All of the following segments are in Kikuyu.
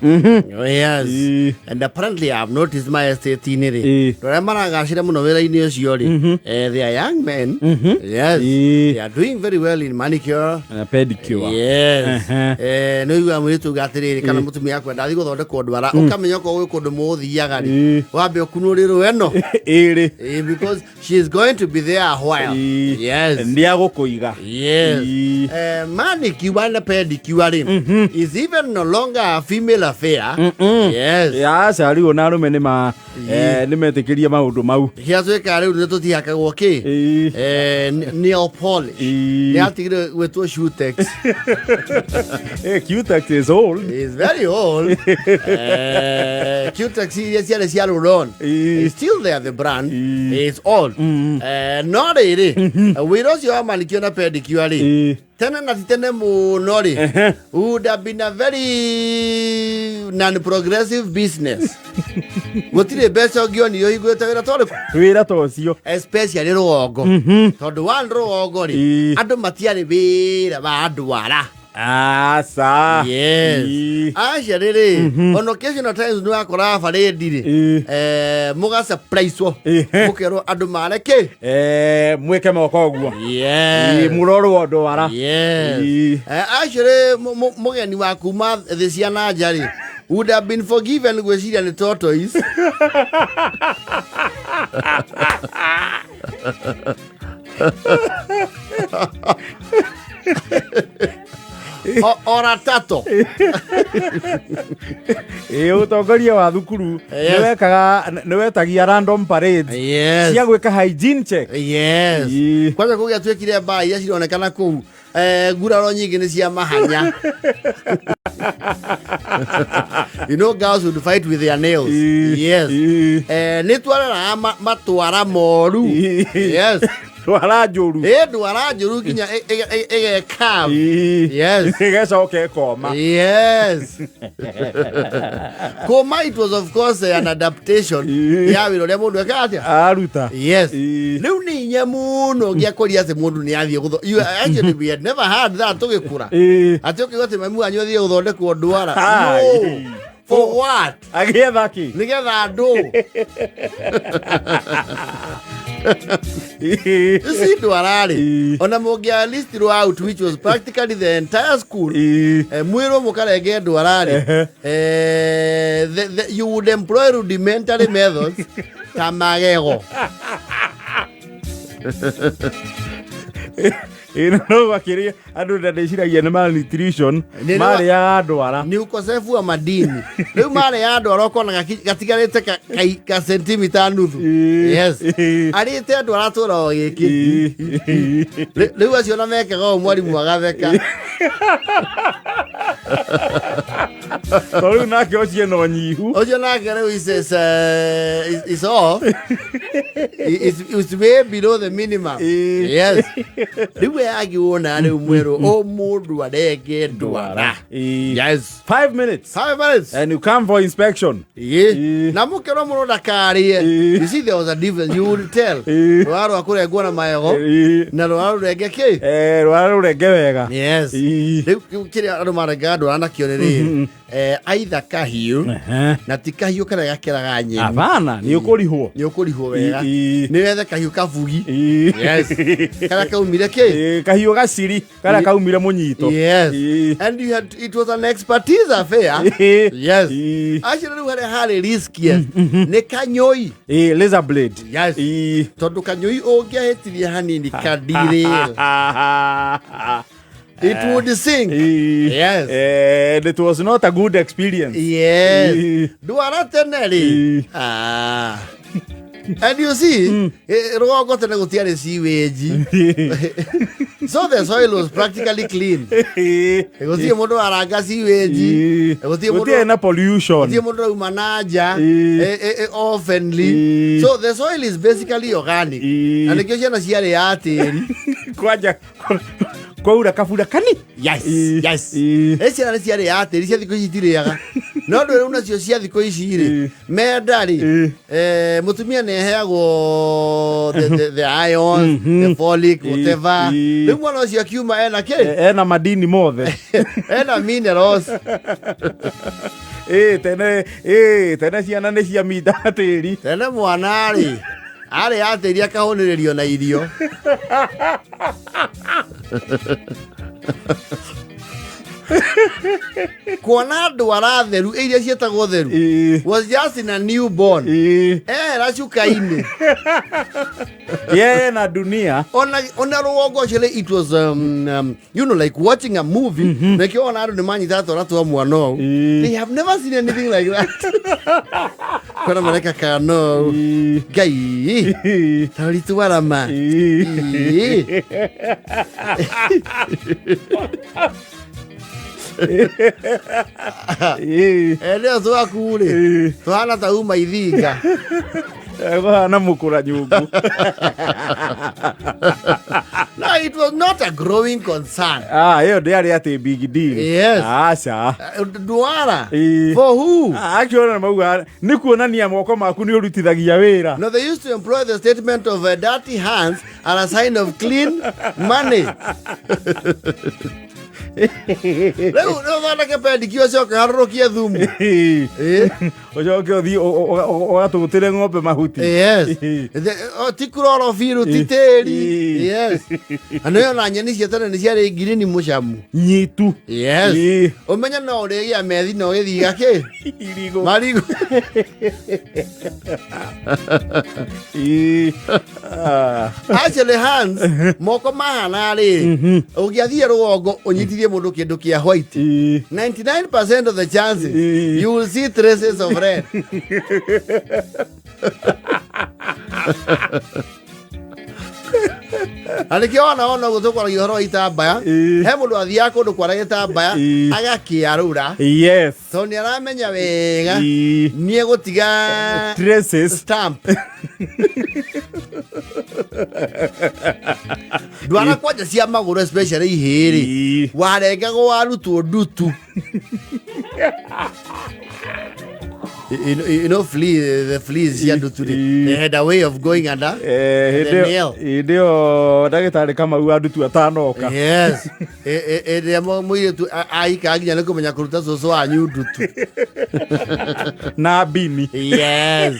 Yes. Ĩĩ. And apparently I've noticed my estate-inĩ rĩ Ĩĩ. andũ arĩa maragacĩra mũno wĩra-inĩ ũcio rĩ they are young men. Yes. Ĩĩ. They are doing very well in manicure. Na pedicure. Yes. Ehe. Nĩ ũiguaga mũirĩtu uga atĩrĩrĩ kana mũtumia akwenda athiĩ gũthondekwo ndwara ũkamenya okorwo gwĩ kũndũ mũgũthiaga rĩ Ĩĩ. wambe ũkunũrĩrwo ĩno. Ĩrĩ. Because she is going to be there a while. Ĩĩ. Yes. Nĩ agũkũiga. Yes. Ĩĩ. Manicure na pedicure rĩ is even no longer a female affair. Yes. Aca rĩu ona arũme nĩ ma nĩ metĩkĩrie maũndũ mau. Gĩatuĩka rĩu nĩ tũtihakagwo kĩ? Ĩĩ. Nail polish. Ĩĩ. Nĩ atigire gwĩtwo Cutex. Cutex is old. Is very old. Cutex iria ciarĩ cia Rulon. Ĩĩ. It's still there the brand. Ĩĩ. It's old. No rĩrĩ, wĩra ũcio wa manicure na pedicure rĩ, Ĩĩ. tene na ti tene mũno rĩ, would have been a very non-progressive business. Gũtirĩ mbeca ũngĩonire ũhingũrĩte wĩra ta ũrĩkũ? Wĩra ta ũcio. Especially rũgongo. Tondũ one rũgongo rĩ, Ĩĩ. andũ matiarĩ wĩra wa ndwara. Aca. Yes. Ĩĩ. Aca rĩrĩ, on occasional times nĩ wakoraga barĩndi rĩ, Ĩĩ. mũgasurprise-wo. Ĩĩ. Mũkerwo andũ mare kĩ? Mwĩke moko ũguo. Yes. Ĩĩ, mũrorwo ndwara. Yes. Ĩĩ. Actually, mũgeni wa kuma thĩ cia na nja rĩ would have been forgiven gwĩciria nĩ tortoise. Ora tato. Ĩĩ, ũtongoria wa thukuru Yes. nĩwekaga nĩwetagia random parades Yes. cia gwĩka hygiene check. Yes. Ĩĩ. Kwanza kũu gĩatuĩkire mbaa iria cironekana kũu nguraro nyingĩ nĩ cia mahanya. You know girls would fight with their nails. Ĩĩ. Yes. Ĩĩ. Nĩ twareraga matwara moru. Ĩĩ. Yes. Ndwara njũru. Ĩ ndwara njũru nginya ĩgeka. Ĩĩ. Yes. Ĩgacoka ĩkoma. Yes. Kũma it was of course an adaptation Ĩĩ. ya wĩra ũrĩa mũndũ ekaga atĩa. Aruta. Yes. Ĩĩ. Rĩu nĩ inya mũno ngĩakũria atĩ mũndũ nĩ athiĩ gũtho. You actually we had never had that tũgĩkũra. Ĩĩ. Atĩ ũkĩigua atĩ mami wanyu athiĩ gũthondekwo ndwara. Ai. No. For what? Agĩetha kĩ? Nĩgetha andũ. Ici ndwara rĩ. Ĩĩ. Ona mũngĩa listirwo out which was practically the entire school. Ĩĩ. Mwĩrwo mũkarenge ndwara rĩ. Ehe. You would employ rudimentary methods ta magego. Ĩĩ, na no makĩria andũ na ndĩciragia nĩ malnutrition marĩaga ndwara. Ni ukosefu wa madini. Rĩu marĩ ya ndwara ũkona gatigarĩte ka sentimita nuthu. Ĩĩ. Yes. Ĩĩ. Arĩte ndwara tũra o gĩkĩ. Ĩĩ. Rĩu acio na mekaga ũũ mwarimũ agatheka. To rĩu nake ũcio ena ũnyihu. Ũcio nake rĩu is off. Is way below the minimum. Ĩĩ. Yes. Rĩu we angĩwona rĩu mwerũ o mũndũ arenge ndwara. Ĩĩ. Yes. 5 minutes. 5 minutes. And you come for inspection. Ĩĩ. Ĩĩ. Na mũkerwo mũno ndakarĩe. Ĩĩ. You see there was a difference you would tell. Ĩĩ. Rwara rwa kũrengwo na magego Ĩĩ. na rwara rũrenge kĩ? Rwara rũrenge wega. Yes. Ĩĩ. Rĩu kĩu kĩrĩa andũ marengaga ndwara nakĩo nĩ rĩrĩ. Aitha kahiũ na ti kahiũ karĩa gakeraga nyeni. Hapana, nĩ ũkũrihwo. Nĩ ũkũrihwo wega. Ĩĩ. Nĩ wethe kahiũ kabugi. Ĩĩ. Yes. Karĩa kaumire kĩ? Ĩĩ, kahiũ gaciri karĩa kaumire mũnyito. Yes. Ĩĩ. And you had it was an expertise affair. Ĩĩ. Yes. Ĩĩ. Acio rĩu harĩa harĩ riskiest nĩ kanyũi. Ĩĩ, laser blade. Yes. Ĩĩ. Tondũ kanyũi ũngĩahĩtirie hanini kadirail. It would sink. Ĩĩ. Yes. And it was not a good experience. Yes. Ĩĩ. Ndwara tene rĩ. Ĩĩ. Ah. And you see, rũgongo tene gũtiarĩ sewage. So the soil was practically clean. Ĩĩ. Gũtirĩ mũndũ waranga sewage. Ĩĩ. Gũtirĩ mũndũ Gũtirĩ na pollution. gũtirĩ mũndũ rauma na nja Ĩĩ. oftenly. Ĩĩ. So the soil is basically organic. Ĩĩ. Na nĩkĩo ciana ciarĩ ya tĩri. Kwanja kwaura kabura kani. Yes. Ĩĩ. Yes. Ĩĩ. Ciana nĩ ciarĩ ya tĩri cia thikũ ici itirĩaga. No andũ rĩu nacio cia thikũ ici rĩ Ĩĩ. menda rĩ Ĩĩ. Mũtumia nĩ aheagwo the iron, the folic, Ĩĩ. whatever. Ĩĩ. Rĩu mwana ũcio akiuma ena kĩ? Ena madini mothe. Ena minerals. Ĩ, tene ĩ, tene ciana nĩ ciaminda tĩri. Tene mwana rĩ arĩ atĩri akahũnĩrĩrio na irio. Kuona ndwara theru iria ciĩtagwo theru was just in a newborn ehera cuka-inĩ. Yeye na dunia. Ona rũgongo ũcio rĩ, it was like watching a movie. Nakĩo ona andũ nĩ manyitaga twana twa mwana ũũ. They have never seen anything like that. Kona mareka kana ũũ. Ngai tarori twarama. Ĩĩ. Ene twaku rĩ tũhana ta uma ithinga. Kũhana mũkũra nyũngũ. No, it was not a growing concern. Ah, ĩyo ndĩarĩ atĩ big deal. Yes. Aca. Ndwara Ĩĩ. for who? Actually ona mauga nĩ kuonania moko maku nĩ ũrutithagia wĩra. No, they used to employ the statement of dirty hands are a sign of clean money. Rĩu ũthondeke pedicure ũcoke harũrũkie thumu. Ĩĩ. Ũcoke ũthiĩ ũgatũgũtĩre ng'ombe mahuti. Yes. Ti chlorophyll, ti tĩri. Yes. Na nĩyo na nyeni cia tene nĩ ciarĩ ngirini mũcamu. Nyitu. Yes. Ũmenye no ũrĩgĩa methi na ũgĩthiga kĩ? Irigũ. Marigũ. Ĩĩ. Ah. Actually hands, moko mahana rĩ, ũngĩathiĩ rũgongo ũnyitithie mũndũ kĩndũ kĩa white. 99% of the chances you will see traces of red. Na nĩkĩo wona ũguo tũkwaragia ũhoro wa itambaya, he mũndũ athiaga kũndũ kwara gĩtambaya agakĩarũra tondũ nĩ aramenya wega nĩ egũtiga Traces. Stamp ndwara kwanja cia magũrũ, especially ihĩrĩ, warengagwo warutwo ndutu. You know, the fleas cia ndutu rĩ, they had a way of going under Eh, the hĩndĩ nail. Hĩndĩ ĩyo ndagĩtarĩ Kamau wa ndutu atanoka. Yes. Ĩrĩa mũirĩtu ahika nginya nĩ kũmenya kũruta cũcũ wanyu ndutu. Na bini. Yes,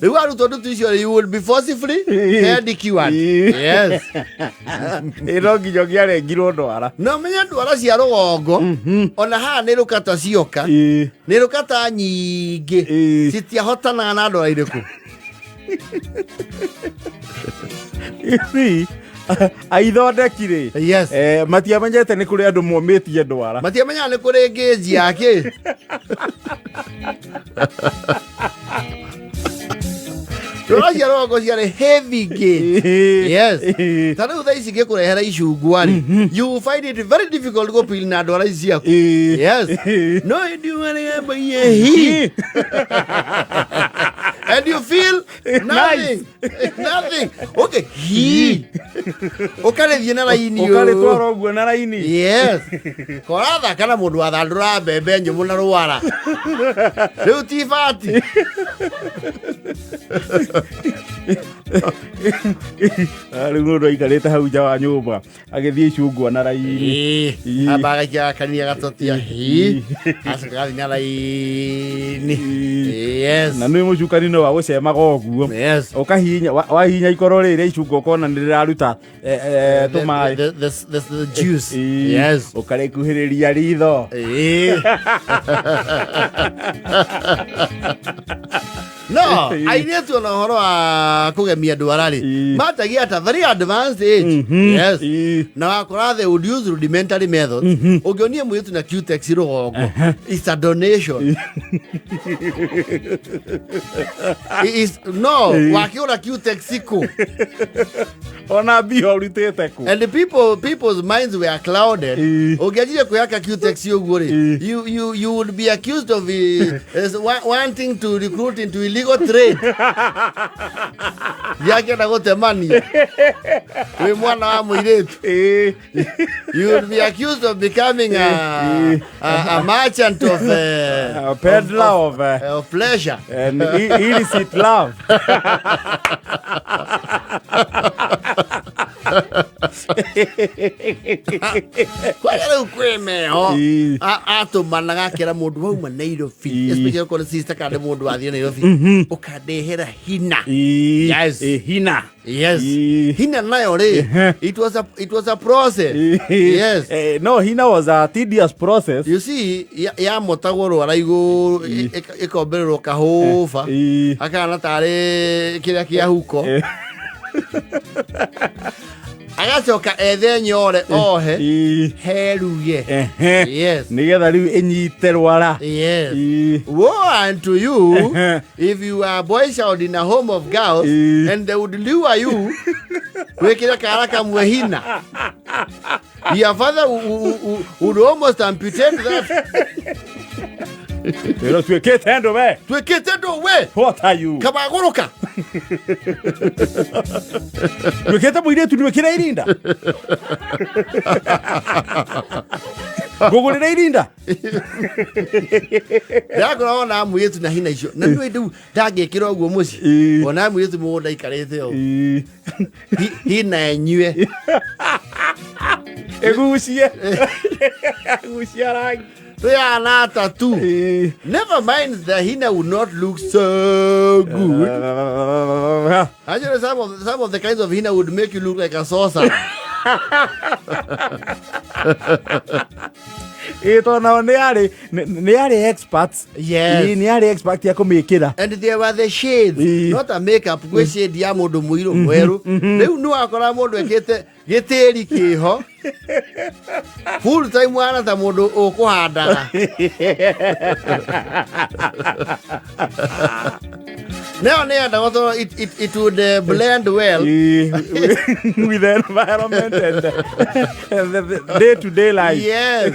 rĩu arutwo ndutu icio you will be forcibly pedicured. Yes. Ĩ, no nginya ũngĩarengirwo ndwara. No menye ndwara cia rũgongo ona haha nĩ rũkata cioka, nĩ rũkata nyingĩ, citiahotanaga na ndwara irĩkũ. Ici, aithondeki rĩ, matiamenyete nĩ kũrĩ andũ momĩtie ndwara. Matiamenyaga nĩ kũrĩ ngĩnji yake ndwara cia rũgongo ciarĩ heavy gauge. Yes. Ta rĩu thaa ici ngĩkũrehera icungwa rĩ, you will find it very difficult gũpil na ndwara ici ciaku. Yes. No hĩndĩ ũrĩa hi and you feel nothing, nothing. Okay, hi ũkarĩthiĩ na raini ũũ. Ũkarĩtwara ũguo na raini. Yes, korathaka na mũndũ wathandũra mbembe nyũmũ na rwara rĩu ti bati. Ah, rĩu mũndũ aikarĩte hau nja wa nyũmba agĩthiĩ icungwa na raini. Amba agaikia gakania gatotia hi acoka gathiĩ na raini. Yes. Na nĩ mũcukani no wa gũcemaga ũguo. Ũkahihinya wahihinya ikoro rĩrĩ icungwa ũkona nĩ rĩraruta tũmaĩ. The juice. Yes. Ũkarĩkuhĩrĩria ritho. No airĩtu ona ũhoro wa kũgemia ndwara rĩ, manjagia at a very advanced age. Yes. Na wakora they would use rudimentary methods. Ũngĩonie mũirĩtu na cutex rũgongo, it's a donation. It is, no wakĩũra cutex kũ? Ona mbia ũrutĩte kũ? And the people's minds were clouded. Ũngĩanjirie kwĩhaka cutex ũguo rĩ, you would be accused of wanting to recruit into illegal trade yakĩenda gũtemania wĩ mwana wa mũirĩtu. You would be accused of becoming a merchant of A peddler of pleasure and illicit love. Kwaya rĩu kwĩ meho. Ĩĩ. Atũmanaga akĩra mũndũ wauma Nairobi. Ĩĩ. Especially okorwo nĩ sister kana nĩ mũndũ wathiĩ Nairobi. Ũkandehera hina. Ĩĩ. Yes. Ĩĩ, hina. Yes. Ĩĩ. Hina nayo rĩ, Ehe. it was a process. Ĩĩ. Yes. No, hina was a tedious process. You see, yamotagwo rwara igũrũ ĩkombererwo kahũba. Ĩĩ. Akahana tarĩ kĩrĩa kĩa huko. Agacoka ethe nyore ohe Ĩĩ. heruge. Ehe. Yes. Nĩgetha rĩu ĩnyite rwara. Yes. Ĩĩ. Woe unto you Ehe. if you are a boy child in a home of girls Ĩĩ. and they would lure you wikire kara kamwe hina. Your father would almost amputate that. Ĩno tuĩkĩte andũ we. Twikite ndo we What are you? kabagũrũka. Tuĩkĩte mũirĩtu nĩwĩkĩre irinda. Ngũgũrĩre irinda. Ndakora ona mũirĩtu na hina icio na nĩ rĩu ndangĩkĩra ũguo mũciĩ. Ĩĩ. Ona mũirĩtu mũgũnda aikarĩte ũguo. Ĩĩ. Hina enyue. Ĩgucie. Ĩgucie rangi. Twĩ ana atatũ. Ĩĩ. Never mind, the hina would not look so good. Actually, some of the kinds of hina would make you look like a saucer. Ĩĩ, tondũ nao nĩ arĩ experts. Yes. Ĩĩ, nĩ arĩ expert ya kũmĩkĩra. And there were the shades, Ĩĩ. not a makeup, gwĩ shade ya mũndũ mũirũ mwerũ. Rĩu nĩ wakora mũndũ ekĩte gĩtĩri kĩho. Full time wana ta mũndũ ũkũhandaga. Nayo nĩ yendagwo tondũ it would blend well. Ĩĩ, with the environment and the day to day life. Yes.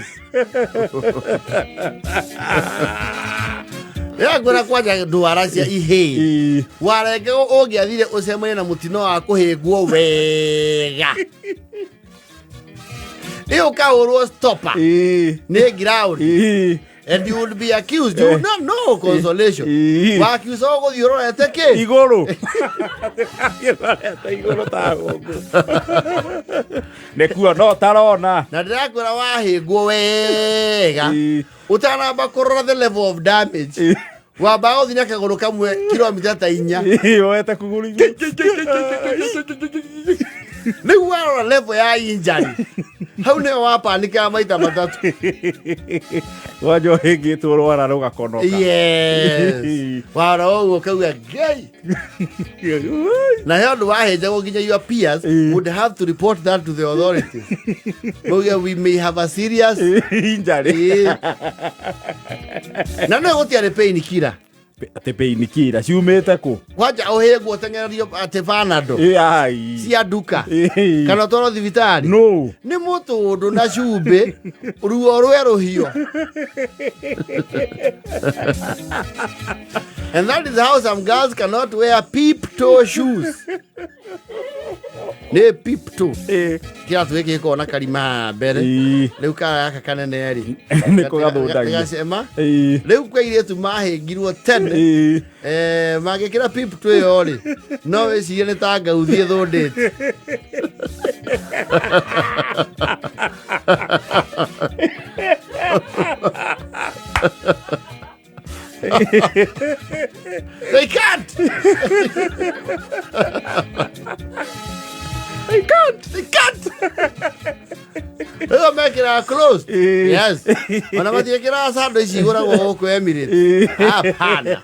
Yangwĩra kwanja ndwara cia ihĩĩ. Ĩĩ. Warenge ũngĩathire ũcemanie na mũtino wa kũhĩngwo wega. Ĩ ũkahũrwo stopper Ĩĩ. nĩ ground Ĩĩ. and you would be accused. You would not know consolation. Ĩĩ. Wakiuca ũgũthiĩ ũrorete kĩ? Igũrũ. Ũrorete igũrũ ta ngũngũ. Nĩkuo no tarona. Na ndĩrakwĩra wahĩngwo wega. Ĩĩ. Ũtanamba kũrora the level of damage. Ĩĩ. Wambaga gũthiĩ na kagũrũ kamwe kilomita ta 4. Ĩĩ, woete kũgũrũ igũrũ. Rĩu warora level ya injury hau nĩyo wapanikaga maita matatũ. Wanja ũhĩngĩtwo rwara rũgakonoka. Yes, warora ũguo ũkauga ngai na he ũndũ wahĩnjagwo nginya your peers would have to report that to the authorities. Mauge we may have a serious injury. Ĩĩ. Na no gũtiarĩ pain killer. Atĩ pain killer ciumĩte kũ? Kwanja ũhĩngwo ũteng'ererio atĩ Panado Ĩ, ai. cia nduka Ĩ. kana ũtwarwo thibitarĩ. No. Nĩ mũtũndũ na cumbĩ ruo rwerũhio. And that is how some girls cannot wear peep toe shoes. Nĩ peep toe. Ĩ. Kĩratũ gĩkĩ gĩkoragwo na karima haha mbere. Ĩ. Rĩu kara gaka kanene rĩ Nĩ kũgathũndagia. gacema. Ĩ. Rĩu kwĩ airĩtu mahĩngirwo tene. Ĩ. Mangĩkĩra peep toe ĩyo rĩ no wĩcirie nĩ ta ngauthi ĩthũndĩte. They can't. They can't. They can't. Rĩu mekĩraga closed. Ĩ. Yes. Ona matiĩkĩraga sando ici igũragwo gũkũ Emirates. Ĩ. Hapana.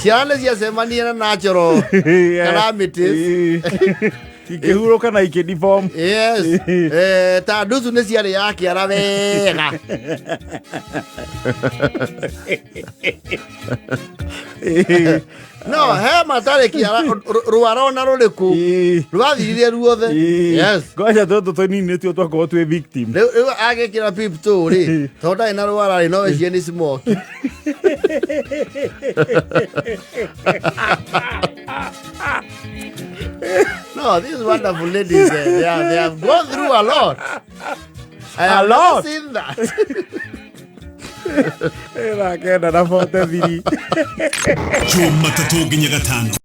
Ciana nĩ ciacemania na natural calamities. Ĩ. Ikĩhurũka na ikĩdeform. Yes. Ta nducu nĩ ciarĩ ya kĩara wega. Ĩ. No, he matarĩ kĩara rwara ona rũrĩkũ. Ĩ. Rwathirire ruothe. Ĩ. Yes. Ngoja tũtũ tũnini nĩtuo twakorwo twĩ victim. Rĩu agĩkĩra peep toe rĩ tondũ ndarĩ na rwara rĩ no wĩcirie nĩ smoky. No, these wonderful ladies, they have gone through a lot. I have A lot. never seen that. Ĩna 9 na 43. Jumatatũ nginya gatano.